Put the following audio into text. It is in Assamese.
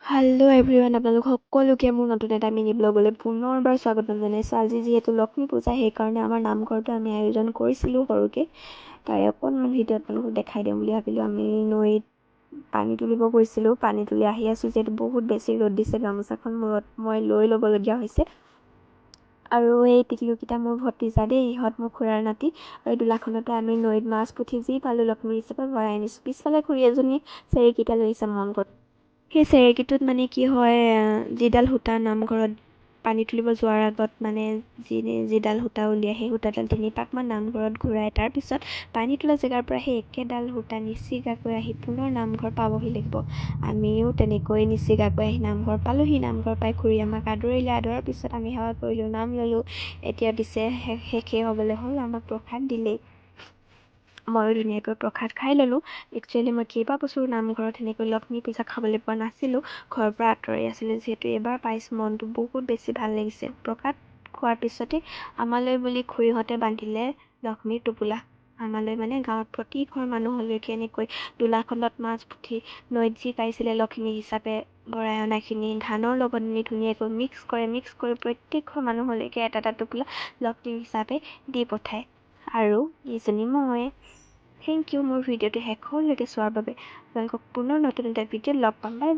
হেল্ল' এভৰিৱান, আপোনালোক সকলোকে মোৰ নতুন এটা মিনি ব্লগলৈ পুনৰবাৰ স্বাগতম জনাইছোঁ। আজি যিহেতু লক্ষ্মী পূজা, সেইকাৰণে আমাৰ নামঘৰটো আমি আয়োজন কৰিছিলোঁ সৰুকৈ। তাৰে অকণমান ভিডিঅ' আপোনালোকক দেখাই দিওঁ বুলি ভাবিলোঁ। আমি নৈত পানী তুলিব গৈছিলোঁ। পানী তুলি আহি আছোঁ। যিহেতু বহুত বেছি ৰ'দ দিছে, গামোচাখন মূৰত মই লৈ ল'বলগীয়া হৈছে। আৰু এই টিকলুকেইটা মোৰ ভতিজা দেই, ইহঁত মোৰ খুৰাৰ নাতি। আৰু এই দোলাখনতে আমি নৈত মাছ পুঠি যি পালোঁ লক্ষ্মী হিচাপে ভৰাই আনিছোঁ। পিছফালে খুৰী এজনী চেৰেকীটা লৈ আহিছে, মন কৰ। সেই চেৰেকীটোত মানে কি হয়, যিডাল সূতা নামঘৰত পানী তুলিব যোৱাৰ আগত মানে যিডাল সূতা উলিয়াই, সেই সূতাডাল তিনিপাকমান নামঘৰত ঘূৰাই, তাৰপিছত পানী তোলা জেগাৰ পৰা সেই একেডাল সূতা নিচিগাকৈ আহি পুনৰ নামঘৰ পাবহি লাগিব। আমিও তেনেকৈ নিচিগাকৈ আহি নামঘৰ পালোহি। নামঘৰ পাই খুৰী আমাক আদৰিলে। আদৰাৰ পিছত আমি সেৱা কৰিলোঁ, নাম ল'লোঁ। এতিয়া পিছে শেষেই হ'বলৈ হ'ল, আমাক প্ৰসাদ দিলেই। ময়ো ধুনীয়াকৈ প্ৰসাদ খাই ল'লোঁ। একচুৱেলি মই কেইবাবছৰো নামঘৰত সেনেকৈ লক্ষ্মী পূজা খাবলৈ পোৱা নাছিলোঁ, ঘৰৰ পৰা আঁতৰি আছিলোঁ যিহেতু। এইবাৰ পাইছোঁ, মনটো বহুত বেছি ভাল লাগিছে। প্ৰসাদ খোৱাৰ পিছতে আমালৈ বুলি খুৰীহঁতে বান্ধিলে লক্ষ্মীৰ টোপোলা। আমালৈ মানে গাঁৱৰ প্ৰতি ঘৰ মানুহলৈকে এনেকৈ দোলাখনত মাছ পুঠি নৈত যি পাইছিলে লক্ষ্মী হিচাপে ভৰাই অনাখিনি ধানৰ লগত নি ধুনীয়াকৈ মিক্স কৰে। মিক্স কৰি প্ৰত্যেক ঘৰ মানুহলৈকে এটা এটা টোপোলা লক্ষ্মী হিচাপে দি পঠায়। আৰু এইজনী মই। Thank U মোৰ ভিডিঅ'টো শেষলৈকে চোৱাৰ বাবে। আপোনালোকক পুনৰ নতুন এটা ভিডিঅ'ত লগ পাম। বাই।